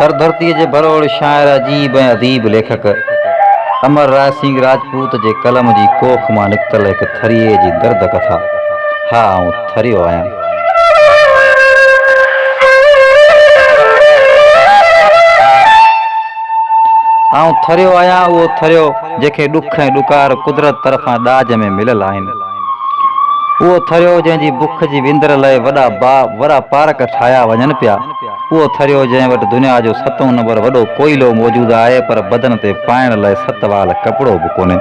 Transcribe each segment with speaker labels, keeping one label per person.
Speaker 1: ٿر ڌرتيء جي ڀروڙ شاعر، عجيب ۽ اديب ليکڪ امر راء سنگهه راجپوت جي قلم جي ڪوک مان نڪتل هڪ ٿريي جي درد ڪٿا، ها آئون ٿريو آهيان. آئون ٿريو آهيان، اهو ٿريو جنهن کي ڏک ۽ ڏڪار قدرت طرفان ڏاج ۾ مليل آهن. اهو ٿريو جنهن جي بک جي وندر لئه وڏا وڏا پارڪ ٺاهيا وڃن پيا. اهو ٿريو جنهن وٽ دنيا جو ستون نمبر وڏو ڪوئلو موجود آهي پر بدن تي پائڻ لئه ست وال ڪپڙو به ڪونهي.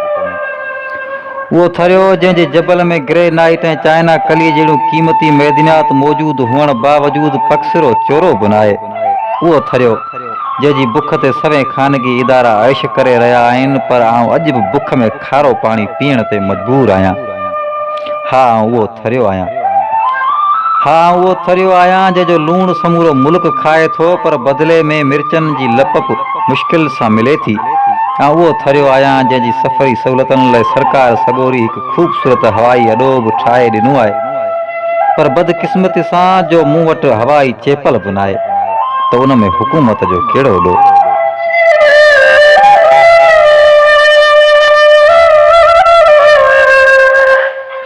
Speaker 1: اهو ٿريو جنهن جي جبل ۾ گري نائيٽ ۽ چائنا ڪليء جهڙيون قيمتي معدنيات موجود هئڻ باوجود پڪسرو چورو به ناهي. اهو ٿريو جنهن جي بک تي سوين خانگي ادارا عيش ڪري رهيا آهن پر آئون اڄ به بک ۾ کارو پاڻي پيئڻ تي مجبور آهيان. ها آئون اهو ٿريو آهيان. ها آئون اهو ٿريو آهيان جنهن جو لوڻ سمورو ملڪ کائي ٿو پر بدلي ۾ مرچن جي لپ به مشڪل سان ملي ٿي. آئون اهو ٿريو آهيان جنهن جي سفري سهولتن لاء سرڪار سڳوري هڪ خوبصورت هوائي اڏو به ٺاهي ڏنو آهي پر بدقسمتي سان جو مون وٽ هوائي چيپل به ناهي ته ان ۾ حڪومت جو ڪهڙو ڏوهه.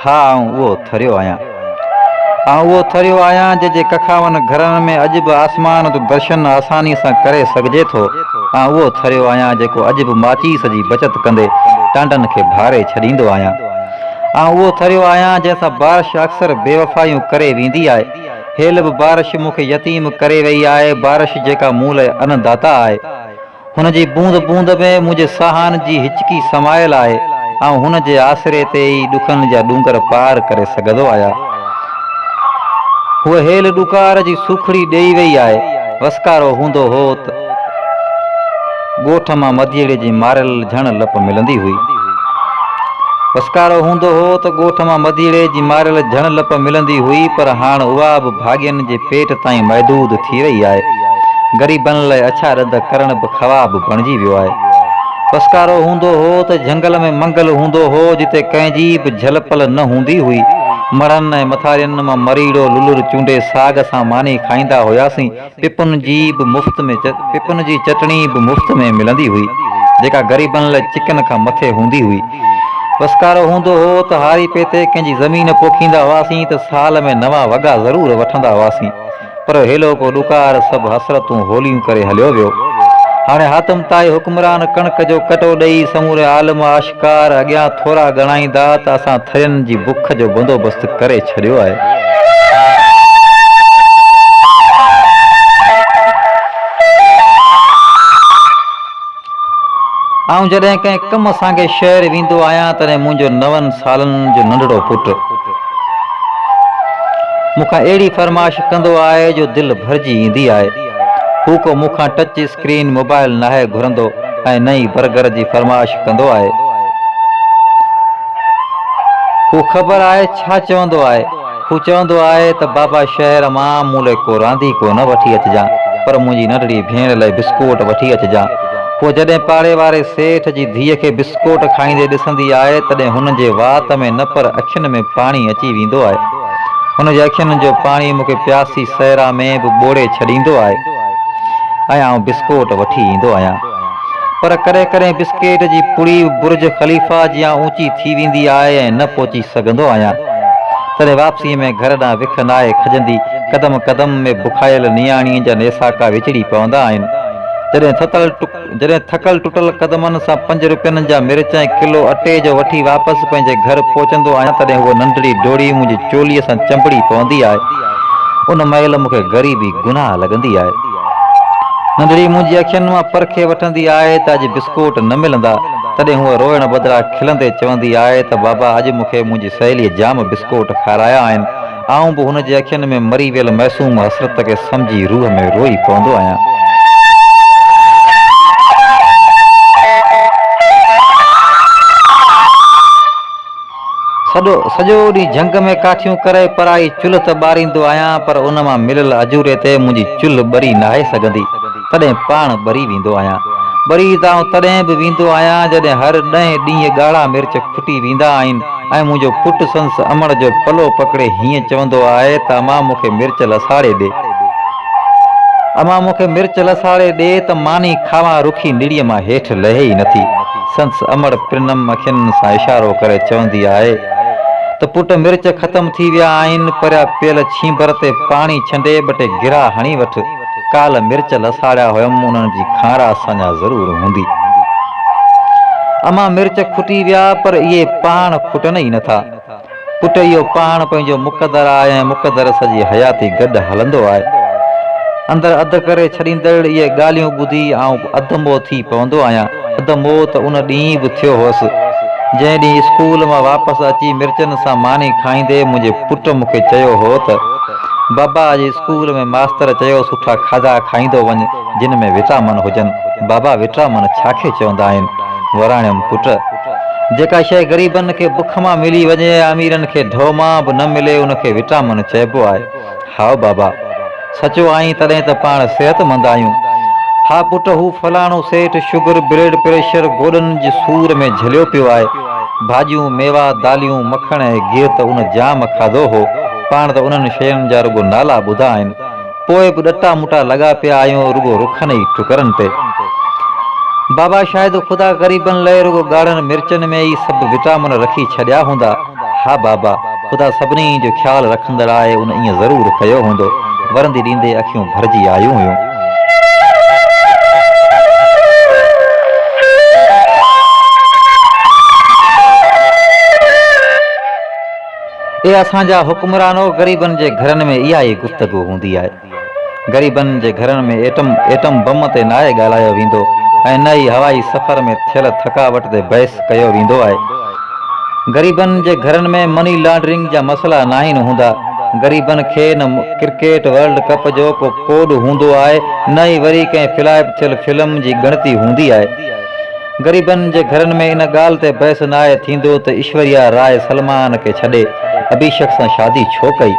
Speaker 1: ها آئون اهو ٿريو آهيان. آئون اهو ٿريو آهيان جنهن جي ڪکاون گهرن ۾ اڄ به آسمان جو درشن آساني سان ڪري سگهجي ٿو. آئون اهو ٿريو آهيان جيڪو اڄ به ماچيس جي بچت ڪندي ٽانڊن کي ڀاري ڇڏيندو آهيان. آئون اهو ٿريو آهيان جنهن سان بارش اڪثر بيوفائيون ڪري ويندي آهي. هيل به بارش مون کي يتيم ڪري ويئي آهي، بارش جيڪا مون لئه ان داتا آهي. هن جي بوند بوند ۾ منهنجي ساهن جي هچڪي سمايل آهي. آئون هن جي آسري تي ئي ڏکن جا ڏونگر پار ڪري سگهندو آهيان. هوء هيل ڏڪار جي سوکڙي ڏيئي ويئي آهي. وسڪارو هوندو هو ته ڳوٺ مان مديئڙي جي ماريل جهڻ لپ ملندي هئي. وسڪارو هوندو هو ته ڳوٺ مان مديئڙي جي ماريل جهڻ لپ ملندي هئي پر هاڻ اها به ڀاڳين جي پيٽ تائين محدود ٿي وئي آهي. غريبن لئه اڇا ڏند ڪرڻ به خواب بڻجي ويو آهي. وسڪارو هوندو هو ته جهنگل ۾ منگل هوندو هو جتي ڪنهن جي به جهل پل نه هوندي هئي. مڙهن ۽ مٿارين مان مريڙو لولر چونڊي ساڳ سان ماني کائيندا هياسين. پپن جي به مفت ۾ پپن جي چٽڻي به مفت ۾ ملندي هئي، جيڪا غريبن لئه چڪن کان مٿي هوندي هئي. وسڪارو هوندو هو ته هاري پيتي ڪنهن جي زمين پوکيندا هئاسين ته سال ۾ نوان وڳا ضرور وٺندا هئاسين، پر هيلوڪو ڏڪار سڀ حسرتون هوليون ڪري هليو ويو. هاڻي حاتم طائي حڪمران ڪڻڪ جو ڪٽو ڏئي سموري عالم آشڪار اڳيان ٿورا ڳڻائيندا ته اسان ٿرين جي بک جو بندوبست ڪري ڇڏيو آهي. آئون جڏهن ڪنهن ڪم سانگي شهر ويندو آهيان تڏهن منهنجو نون سالن جو ننڍڙو پٽ مون کان اهڙي فرمائش ڪندو آهي جو دل ڀرجي ايندي آهي. هو ڪو مون کان ٽچ اسڪرين موبائل ناهي گهرندو ۽ نه ئي برگر جي فرمائش ڪندو آهي. هو خبر آهي ڇا چوندو آهي؟ هو چوندو آهي ته بابا شهر مان مون لئه ڪو رانديڪو نه وٺي اچجان پر منهنجي ننڍڙي ڀيڻ لئه بسڪوٽ وٺي اچجان. هوء جڏهن پاڙي واري سيٺ جي ڌيء کي بسڪوٽ کائيندي ڏسندي آهي تڏهن هن جي وات ۾ نه پر اکين ۾ پاڻي اچي ويندو آهي. هن جي اکين جو پاڻي مون کي پياسي صحرا ۾ به ٻوڙي ڇڏيندو آهي. ۽ آئون بسڪوٽ وٺي ايندو آهيان. پر ڪڏهن ڪڏهن بسڪيٽ جي پڙي به برج خليفه جيان اوچي ٿي ويندي آهي ۽ نه پهچي سگهندو آهيان. تڏهن واپسيء ۾ گهر ڏانهن وک ناهي کڄندي، قدم قدم ۾ بکايل نياڻيء جا نيساڪا وچڙي پوندا آهن. جڏهن ٿتل جڏهن ٿڪل ٽٽل قدمن سان پنج روپين جا مرچ ۽ ڪلو اٽي جو وٺي واپس پنهنجي گهر پهچندو آهيان تڏهن هوء ننڍڙي ڊوڙي منهنجي چوليء سان چنبڙي پوندي آهي. ان مهل مون کي غريبي گناهه لڳندي آهي. ننڍڙي منهنجي اکين مان پرکي وٺندي آهي ته اڄ بسڪوٽ نه ملندا. تڏهن هوء روئڻ بدران کلندي چوندي آهي ته بابا اڄ مون کي منهنجي سهيليء جام بسڪوٽ کارايا آهن. آئون به هن جي اکين ۾ مري ويل معصوم حسرت کي سمجهي روح ۾ روئي پوندو آهيان. سڄو ڏينهن جهنگ ۾ ڪاٺيون ڪري پرائي چلهه ته ٻاريندو آهيان پر ان مان مليل اجوري تي منهنجي چلهه ٻري ناهي سگهندي، تڏهن پاڻ ٻري ويندو آهيان. ٻري ته آئون تڏهن به ويندو آهيان جڏهن هر ڏهين ڏينهن ڳاڙها مرچ کٽي ويندا آهن. ۽ منهنجو پٽ سندس امڙ جو پلو پڪڙي هيئن چوندو آهي ته امان مون کي مرچ لساڙي ڏي. امان مون کي مرچ لساڙي ڏي ته ماني کاوان رکي نڙيء مان هيٺ لهي ئي نٿي. سندس امڙ پرنم اکين سان اشارو ڪري چوندي آهي ته پٽ مرچ ختم ٿي ويا آهن پريا پيل ڇينڀر تي پاڻي ڇنڊي ٻه ٽي گرها هڻي وٺ. ڪالهه مرچ لساڙيا هيم انهن جي کارا سڃا ضرور هوندي. امان مرچ کٽي ويا پر اهي پاڻ کٽن ئي نٿا. پٽ اهو پاڻ پنهنجو مقدر آهي ۽ مقدر سڄي حياتي گڏ هلندو آهي. اندر اڌ ڪري ڇڏيندڙ اهي ڳالهيون ٻڌي آئون به اڌ مئو ٿي پوندو آهيان. اڌ مئو ته ان ڏينهن به ٿيو هئس، جنهن ڏينهن اسڪول مان واپس اچي مرچن سان ماني کائيندي منهنجي پٽ مون کي چيو هو ته، بابا اڄ اسڪول ۾ ماستر چيو سٺا کاڌا کائيندو وڃ جن ۾ وٽامن هجن. بابا وٽامن ڇا کي چوندا آهن؟ وراڻيم پٽ! جيڪا شيء غريبن کي بک مان ملي وڃي ۽ اميرن کي ڍؤ مان به نه ملي ان کي وٽامن چئبو آهي. هائو بابا! سچو آهين تڏهن ته پاڻ صحتمند آهيون. ها پٽ هو فلاڻو سيٺ شگر، بلڊ پريشر، گوڏن جي سور ۾ جهليو پيو آهي. ڀاڄيون، ميوا، داليون، مکڻ ۽ گيهه ته ان جام کاڌو هو. پاڻ ته انهن شين جا رڳو نالا ٻڌا آهن. پوء به ڏٽا مٽا لڳا پيا آهيون رڳو رکن ئي ٽڪرن تي. بابا شايد خدا غريبن لئه رڳو ڳاڙهن مرچن ۾ ئي سڀ وٽامن رکي ڇڏيا هوندا. ها بابا، خدا سڀني جو خيال رکندڙ آهي ان ائين ضرور ڪيو هوندو. ورندي ڏيندي اکيون ڀرجي آيون هيون. اي اسان جا حڪمرانو غريبن جي گهرن ۾ اها ئي گفتگو هوندي آهي. غريبن جي گهرن ۾ ايٽم ايٽم بم تي ناهي ڳالهايو ويندو ۽ نه ئي هوائي سفر ۾ ٿيل ٿڪاوٽ تي بحث ڪيو ويندو آهي. غريبن جي گهرن ۾ مني لانڊرنگ جا مسئلا ناهن هوندا. غريبن کي نه ڪرڪيٽ ورلڊ ڪپ جو ڪو ڪوڏ هوندو آهي نه ئي وري ڪنهن فلائپ ٿيل فلم جي ڳڻتي هوندي آهي. غريبن جي گهرن ۾ ان ڳالهه تي بحث ناهي ٿيندو ته ايشوريا راء سلمان کي ڇڏي اڀيشڪ سان شادي ڇو ڪئي؟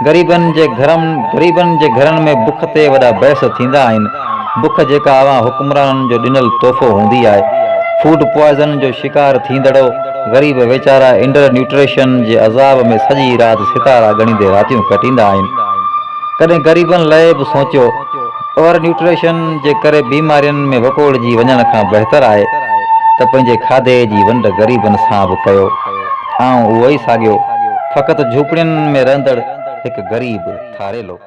Speaker 1: غريبن جي گهرن غريبن جي گهرن ۾ بک تي وڏا بحث ٿيندا آهن. بک جيڪا اوهان حڪمرانن جو ڏنل تحفو هوندي آهي. فوڊ پوائزن جو شڪار ٿيندڙو غريب ويچارا انڊر نيوٽريشن جي عذاب ۾ سڄي رات ستارا ڳڻيندي راتيون ڪٽيندا آهن. ڪڏهن غريبن لئه به سوچيو. اوور نيوٽريشن جي ڪري بيمارين ۾ وڪوڙجي وڃڻ کان بهتر آهي ته پنهنجي کاڌي جي ونڊ غريبن سان به ڪيو. آئون اهو ئي ساڳيو، فقط جهوپڙين ۾ رهندڙ هڪ غريب ٿاريلو.